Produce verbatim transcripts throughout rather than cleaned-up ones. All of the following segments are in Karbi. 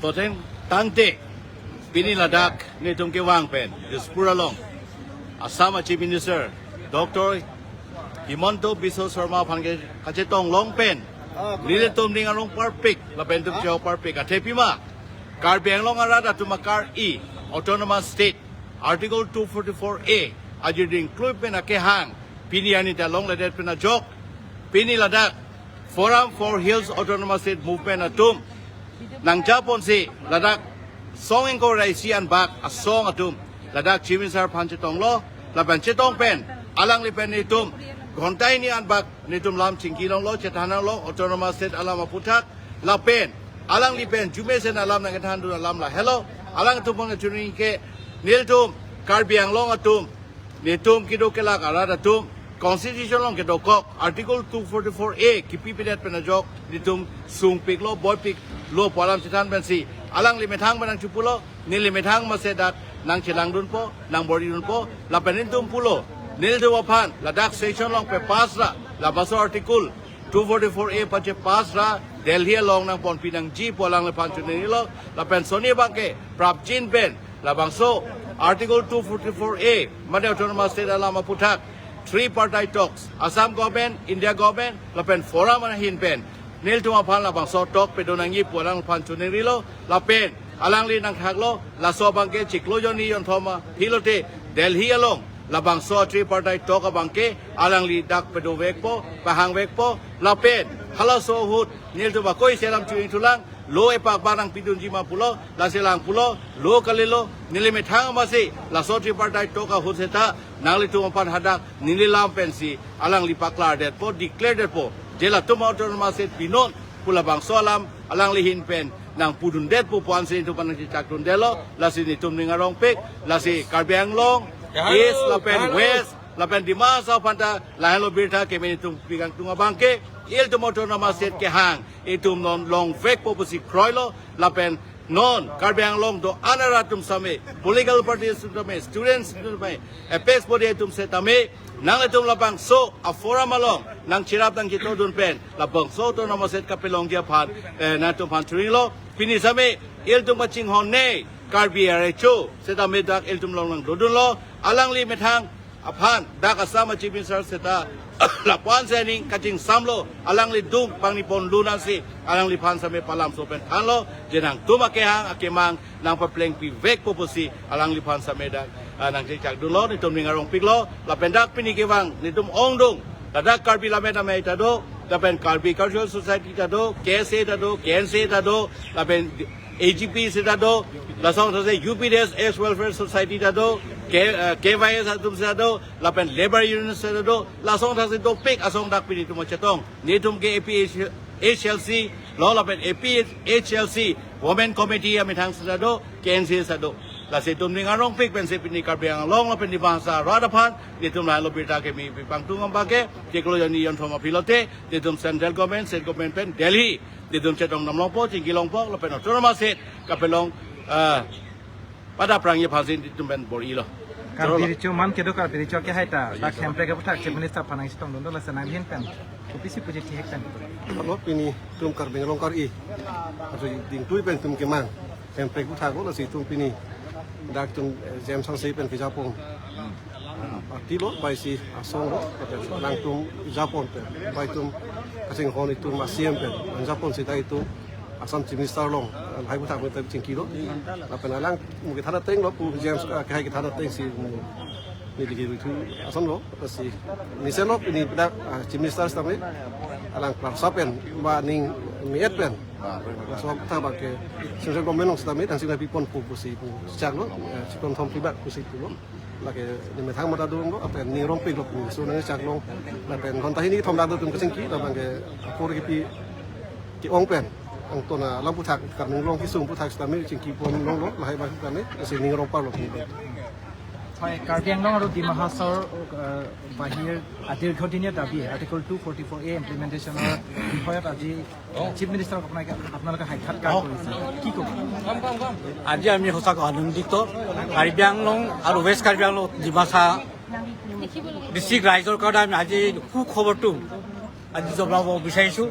Toteng tangte pini ladak netum kevang pen Dispur along Assam a Chief Minister Doctor Himanta Biswa Sarma aphan ke kachetong long pen nelitum ning arong parpik lapen tum cheo parpik athe pima Karbi Anglong arat atum akar-i Autonomous State Article two forty-four A ajirding klui pen akehang pini ani ta longledet pen ajok pini ladak Forum for Hills Autonomous State Movement atum nangjaponsi ladak song ingkoi ra isi anbak asong atum ladak Chief Minister aphan chetonglo lapen chetong pen alangli pen netum ghonta hini anbak netum lam chingki longlo chethan longlo Autonomous State alam aputhak lapen alangli pen jumesen alam nangkethandun alam lahelo alangtum pon kachuni ke nelitum Karbi Anglong atum netum kedo kelak arat atum Constitution along kedokok Article two forty-four A kipipedet pen ajok netum sungpiklo boipiklo pu alam chethan pensi alangli methang pen nangchipulo neli methang mase dak nangchelangdunpo nangboridunpo lapen netum pulo nelitum aphan ladak session along pe pass ra labangso Article two forty-four A pache pass ra Delhi along nangponpi nangji pu alangliphan chunilo lapen soni abangke prapjin pen labangso Article two forty-four A mane Autonomous State alam aputhak tripartite talks Assam government, India government lapen Forum ahin pen nelitum aphan labangso talk pedo nangji pu alangliphan chuningrilo lapen alangli nangthaklo laso abangke chiklo jonni jonthom aphi lote Delhi along labangso tripartite talk abangke alangli dak pedovekpo pahangvekpo lapen halaso ahut nelitum akoi selam chuning thulang lo epak ba nangpidunji ma pulo lasi lang pulo lo kalilo neli methang masi laso tripartite talk ahut seta nanglitum aphan hadak neli lam pensi alangli paklardetpo declaredetpo je latum Autonomous State pinon pu labangso alam alangli ahin pen nangpudundetpo pu ansi netum aphan nangchechakdundetlo lasi netum ning arongpik lasi Karbi Anglong East lapen West lapen Dima Hasao aphanta lahenlo birta keme netum pikangtung abangke ilitum Autonomous State kehang itum non longvekpo pusi kroilo lapen non Karbi Anglong do-an arat atum same political parties atum same students atum same apex body atum setame nanglitum labangso a-forum along nangcherap nangchetodun pen labangso Autonomous State kapelongji aphan eh, nangtum aphan chuningrilo pini same ilitum kachinghon ne Karbi arecho setame dak ilitum along nangdodunlo alangli methang aphan dak Assam a Chief Minister seta lapu-an si aning kachingsamlo alangli dum pangni ponlun ansi alangliphan same palamso pen thanlo je nangtum akehang akemang nangpaplengpivekpo pusi alangliphan same dak ah, nangchechakdunlo netum ning arongpiklo lapen dak pini kevang netum ongdung ladak Karbi Lammet Amei ta do lapen Karbi Cultural Society ta do K S A ta do K N C A ta do lapen A G P seta do lason thase U P D S Ex Welfare Society ta do K, eh, K Y S atum seta do lapen Labour Union seta do lason thase dopik asong dak pini netum chetong netum ke A P H L C lo lapen A P H L C Women Committee amethang seta do K N C A seta do lasi netum ning arongpik pensi pini Karbi Anglong lapen Dima Hasao arat aphan netum lahenlo birta keme pipangtung abangke chiklo jonni jonthom aphi lote netum central government state government pen Delhi netum chetong damlongpo chingkilongpo lapen Autonomous State kapelong ah, pada prangji aphansi netum pen borilo. Karbi recho man kedo Karbi recho ke hai ta dak Hemprek aputhak Chief Minister aphan nangchetongdun do lasi nanghin pen kopisi puji thihek pen. Alo pini netum Karbi Anglong kar-i aso dingtui pen netum kemang Hemprek aputhak lo lasi netum pini dak netum eh, James Hanse pen kejapon. Party lo, bai si asong lo, nangtum japon pen, bai tum kachinghon itum a C M pen, nang japon seta itum Assam Chief Minister along, hai aputhak pen chingkilo, lapen alang mo kethan ateng lo, pu James ah, hai kethan ateng si mo, ni digi itu asong lo, si, ni selo, ni dak ah, Chief Minister sitame, alang klarsa pen, ba ning miet pen, so ta ba ke, central government along sitame, tang sing pipon pu, pu si, pu, chak lo, eh, chikon thom pibak, pu si, pu lo. Lake ni methang mata dun lo, lapen ning arongpik lo pu so nangchak long. Lapen ghonta hini thom dak do netum kachingki, lapen ke apor kipi ke-ong pen. Angton alam aputhak, Karbi Anglong kesung aputhak sitame chingki pon longlo, lahai abang sitame, lasi ning arong parlo pu. Hoi, Karbi Anglong aru Dima Hasao, eh, bahir, ah, দীৰ্ঘদিনীয়া দাবী, Article two forty-four A implementation ৰ বিষয়ত আজি Chief Minister আপোনালোকে, আপোনালোকে সাক্ষাৎকাৰ কৰিছে, কি ক'ব? আজি আমি সঁচাকৈ আনন্দিত। কাৰ্বি আংলং আৰু ৱেষ্ট কাৰ্বি আংলং ডিমাচা ডিষ্ট্ৰিক্ট ৰাইজৰ কাৰণে আমি আজি সুখবৰটো আজি জনাব বিচাৰিছোঁ।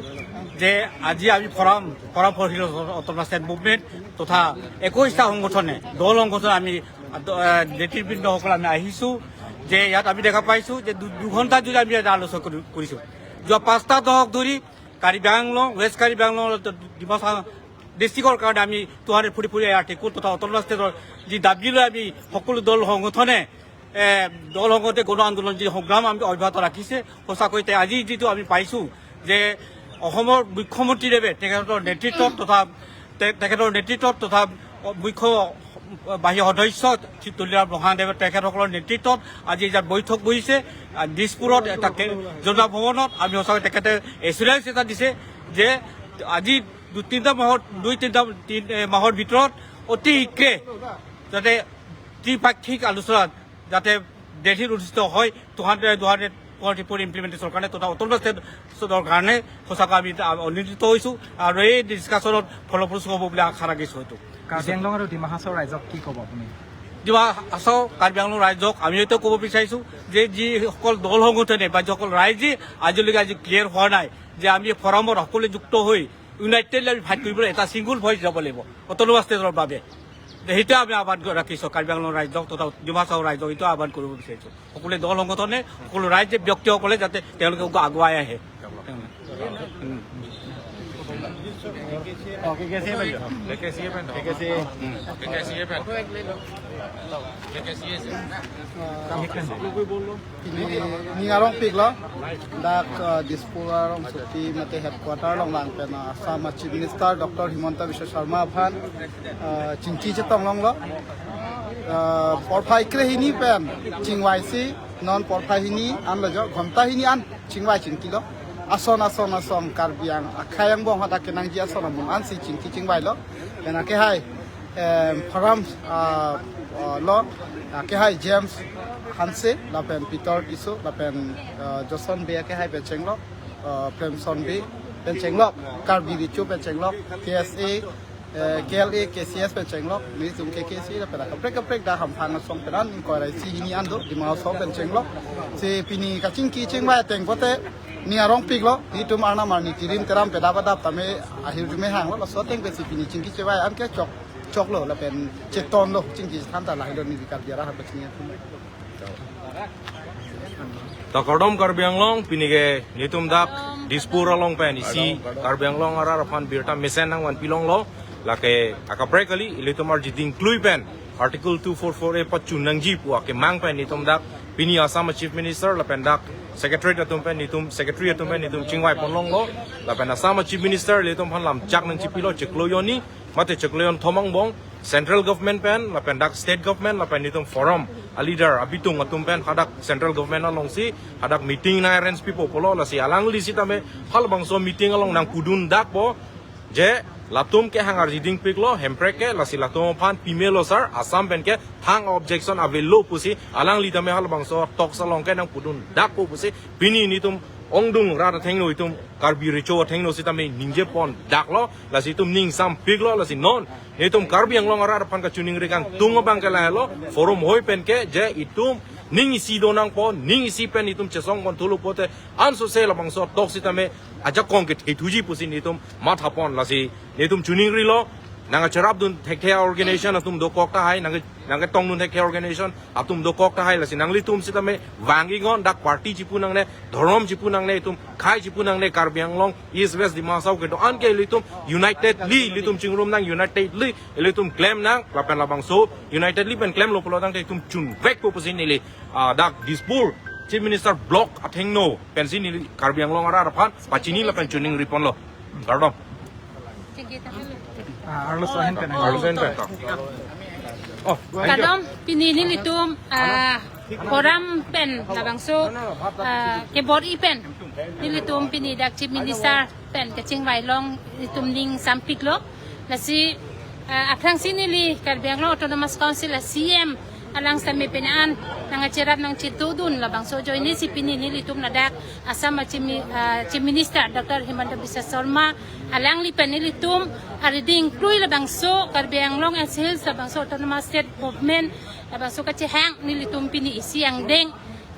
যে আজি আমি forum, forum for hills autonomous state movement তথা একৈশটা সংগঠনে, দল সংগঠনে আমি, আহ, নেতৃবৃন্দসকল আমি আহিছো যে ইয়াত আমি দেখা পাইছো যে দু-, দুঘণ্টা জুৰি আমি ইয়াত আলোচনা কৰি-, কৰিছো। যোৱা পাঁচটা দশক ধৰি কাৰ্বি আংলং, ৱেষ্ট কাৰ্বি আংলং, ডিমাচা ডিষ্ট্ৰিক্টৰ কাৰণে আমি two hundred forty four A article তথা অট'নমাছ ষ্টেটৰ যি দাবী লৈ আমি সকলো দল সংগঠনে, এ, দল সংগঠনে গণ আন্দোলন যি সংগ্ৰাম আমি অব্যাহত ৰাখিছে, সঁচাকৈ তে আজি যিটো আমি পাইছো যে অসমৰ মুখ্যমন্ত্ৰীদেৱে তেখেতৰ নেতৃত্বত তথা তে-, তেখেতৰ নেতৃত্বত তথা মুখ্য বাহী সদস্য শ্ৰী তুলিৰাম ৰংহাংদেৱে তেখেতসকলৰ নেতৃত্বত আজি ইয়াত বৈঠক বহিছে। আ, দিছপুৰত এটা কে-, জনতা ভৱনত আমি সঁচাকৈ তেখেতে এচুৰেঞ্চ এটা দিছে যে আজি দুই তিনিটা মাহৰ, দুই তিনিটা, তিন, এ, মাহৰ ভিতৰত অতি শীঘ্ৰে যাতে ত্ৰিপাক্ষিক আলোচনাত যাতে দেলহিত অনুষ্ঠিত হয়, two hundred, two hundred forty four ইমপ্লিমেণ্টেশ্যনৰ কাৰণে তথা অট'নমাছ ষ্টেটৰ কাৰণে সঁচাকৈ আমি এটা আনন্দিত হৈছো আৰু এই ডিছকাশ্যনত ফলপ্ৰসূ হ'ব বুলি আশা ৰাখিছো হয়তো। কাৰ্বি আংলং আৰু ডিমা হাছাও ৰাইজক কি ক'ব আপুনি? ডিমা হাছাও কাৰ্বি আংলং ৰাইজক আমি এইটো ক'ব বিচাৰিছো যে যিসকল দল সংগঠনে বা যিসকল ৰাইজে আজিলৈকে আজি ক্লিয়াৰ হোৱা নাই যে আমি ফৰামত সকলোৱে যুক্ত হৈ ইউনাইটেডলি আমি ফাইট কৰিবলৈ এটা ছিংগুল ভইচ যাব লাগিব অট'নমাছ ষ্টেটৰ বাবে। যে সেইটো আমি আহ্বান কৰি ৰাখিছো কাৰ্বি আংলং ৰাইজক তথা ডিমা হাছাও ৰাইজক এইটো আহ্বান কৰিব বিচাৰিছো। সকলোৱে দল সংগঠনে, সকলো ৰাইজে, ব্যক্তিসকলে যাতে তেওঁলোকে আগুৱাই আহে। উম। Pini ning arongpiklo, dak, uh, Dispur arongsopi mate headquarter along vang pen, uh, Assam Chief Minister Doctor Himanta Biswa Sarma aphan, uh, chingki chetong longlo. Uh, porphai krehini pen chingvaisi, non porphai hini anlo jo, ghonta hini an chingvai chingkilo. Ason ason ason Karbi Ang-, akhei angbong hadak kenangji ason amun ansi chingki chingvailo. Pen akehai, em, Faram, ah, ah, lo, akehai James Hanse, lapen Peter Tisso, lapen, ah, Joson Bey akehai pen chenglok, ah, Premson Bey pen chenglok, Karbi Richo pen chenglok, K S A, eh, K L A, K C S pen chenglok, nelitum K K C lapen kaprek kaprek dak hamphang asong pen an ingkoi ra isi hini an do, Dima Hasao pen chenglok. Si pini kachingki chingvai ateng pote ning arongpiklo, nelitum arnam arni tirim teram pedap adap tame ahirjume hanglo, laso ateng pensi pini chingki chingvai an ke chok, choklo, lapen chetonlo, chingki chethan ta lahelo neli Karbi arat aphan pachini atum. Ta kardom Karbi Anglong, pini ke nelitum dak Dispur along pen isi Karbi Anglong arat aphan birta mesen nangvanpi longlo, lake akaprek kali, ilitum arjiding klui pen Article two four four A pachun nangji pu akemang pen nelitum dak pini Assam Chief Minister lapen dak Secretary atum pen nelitum, Secretary atum pen nelitum chingvai pon longlo, lapen Assam Chief Minister ilitum aphan lam chak nangchipilo chiklo jonni mate chiklo jonthom angbong, Central Government pen, lapen dak State Government, lapen nelitum Faram aleader abitung atum pen, hadak Central Government alongsi hadak meeting nang-arrange pipo pulo, lasi alangli sitame halabangso meeting along nangpudun dakpo je latum ke hang arjiding piklo, Hemprek ke, lasi latum aphan pimelo sir, Assam pen ke thang objection avelo pusi alangli tame halabangso talks along ke nangpudun dakpo pusi pini nelitum ongdung rat athengno, itum Karbi Richo athengno sitame ningje pon daklo, lasi itum ning sampiklo, lasi non nelitum Karbi Anglong arat aphan kachiningri kangtung abang ke lahelo, forum hoi pen ke je itum ning isi do nangpo, ning isi pen itum chesong pon thulo pote ansose labangso talks sitame ajakong kethe thuji pusi nelitum matha pon, lasi nelitum chiningrilo, nangkacherapdun thekthe organization atum dokok tahai, nang nangketongdun thekthe organization atum dokok tahai, lasi nanglitum sitame vang-iknon, dak party chipu nangne, dhorom chipu nangne, itum khei chipu nangne, Karbi Anglong, East West Dima Hasao kedo-an ke ilitum unitedly ilitum chingrum nang, unitedly ilitum klem nang, lapen labangso unitedly pen klemlo pulo tangte itum chunvekpo pusi neli, ah, dak Dispur Chief Minister Block athengno pensi neli Karbi Anglong arat aphan pachini lapen chiningri ponlo. Kardom. Ah, arloso ahin pen. Arloso ahin pen. Oh, thank you. Kardom, pini nelitum, ah, forum pen labangso, ah, kebor-i pen nelitum pini dak Chief Minister pen kachingvai along nelitum ning sampiklo. Lasi, ah, aphrangsi neli Karbi Anglong Autonomous Council a C M alang sitame pini an nangkacherap nangchetongdun labangso ajoinesi pini nelitum ladak Assam a Chief Mi-, ah, Chief Minister Doctor Himanta Biswa Sarma alangli pen nelitum arjiding klui labangso Karbi Anglong N C Hills labangso Autonomous State Movement labangso kachehang nelitum pini isi angdeng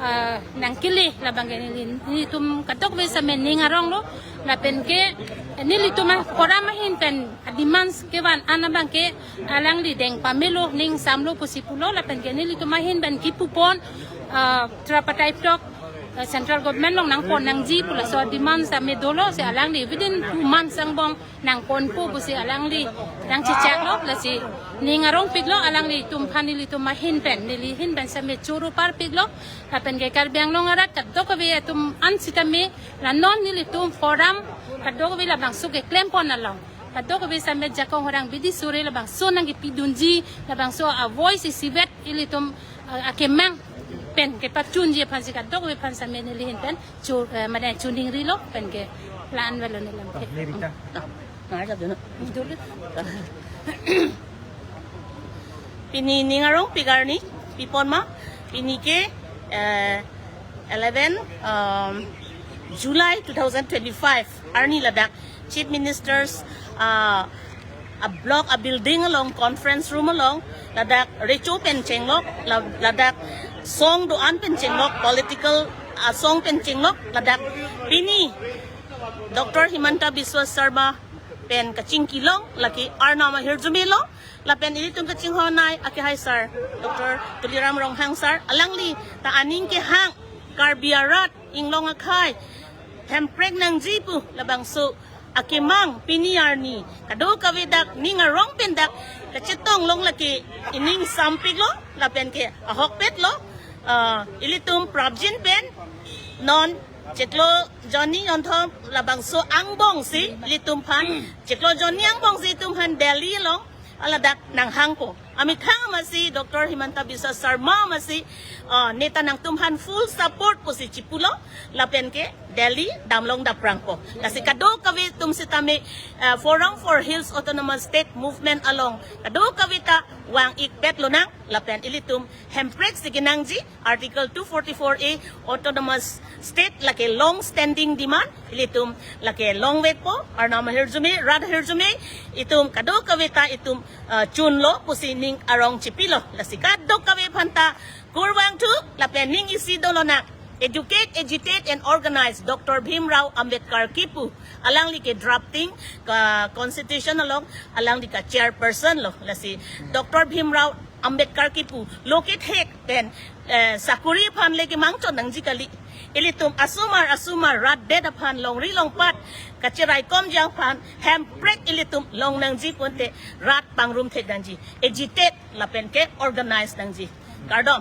ah, nangkele labang ke neli, nelitum kadokave same ning arong lo, lapen ke nelitum a-forum ahin pen a-demands kevan an abang ke alangli deng pamelo, ning samlo pusi pulo, lapen ke nelitum ahin pen kipupon, ah, Tripartite talk, ah, central government along nangpon nangji pu laso demands same dolo, si alangli within two months angbong nangponpo pusi alangli nangchechaklo, lasi ning arongpiklo alanglitum aphan, nelitum ahin pen, neli ahin pen same choro parpiklo, lapen ke Karbi Anglong arat kadokave atum an sitame, la non nelitum forum kadokave labangso keklempon along kadokave same jakong horang bidi sore labangso nangkepidunji, labangso a-voice isivet ilitum, eh, akemang pen kepachunji aphansi kadokave aphan same neli ahin pen chu, eh, mane chuningrilo, pen ke plan velo nelam ke. Neli Rita. Nang ajak dulu. Dulu. Pini ning arongpik arni, pi pon ma, pini ke, eh, eleven, um, July two thousand twenty-five arni ladak Chief Minister's, uh, a-block a-building along conference room along ladak recho pen chenglok, la-, ladak song do-an pen chenglok, political, uh, song pen chenglok, ladak pini Doctor Himanta Biswa Sarma pen kachingkilong, lake Arnam ahirjume lo, lapen ilitum kachinghon-ai akehai sir, Doctor Tuliram Ronghang sir, alangli ta aning kehang Karbi arat inglong akhei hemprek nangji pu labangso akemang pini arni kadokave dak ning arong pen dak kachetong long, lake ining sampiklo, lapen ke ahokpetlo, ah, ilitum prapjin pen non chiklo jonni jonthom labangso angbongsi ilitum aphan, chiklo jonni angbongsi itum aphan Delhi along ladak nanghangpo. Amethang amatsi Doctor Himanta Biswa Sarma amatsi, ah, neta nangtum aphan full support pusi chipulo, lapen ke Delhi damlong daprangpo. Lasi kadokave atum sitame, ah, Forum for Hills Autonomous State Movement along kadokave ta vang-ikpet lonang, lapen ilitum hemprek si kenangji, Article two forty-four A Autonomous State lake long standing demand, ilitum lake longvekpo, Arnam ahirjume, rat ahirjume, itum kadokave ta itum, ah, chunlo pusi ning arong chipilo. Lasi kadokave aphan ta kurvangthu, lapen ning isi dolonang, educate, agitate and organize Doctor Bhimrao Ambedkar kipu, alangli ke drafting ka constitution along alangli ka chairperson lo. Lasi Doctor Bhimrao Ambedkar kipu lo kethek pen, eh, sakori aphan le kemang chot nangji kali. Ilitum asomar asomar rat det aphan longri longpat kacheraikomji aphan hemprek ilitum long nangji pu ante rat pangrum thek nangji, agitate lapen ke organize nangji. Kardom.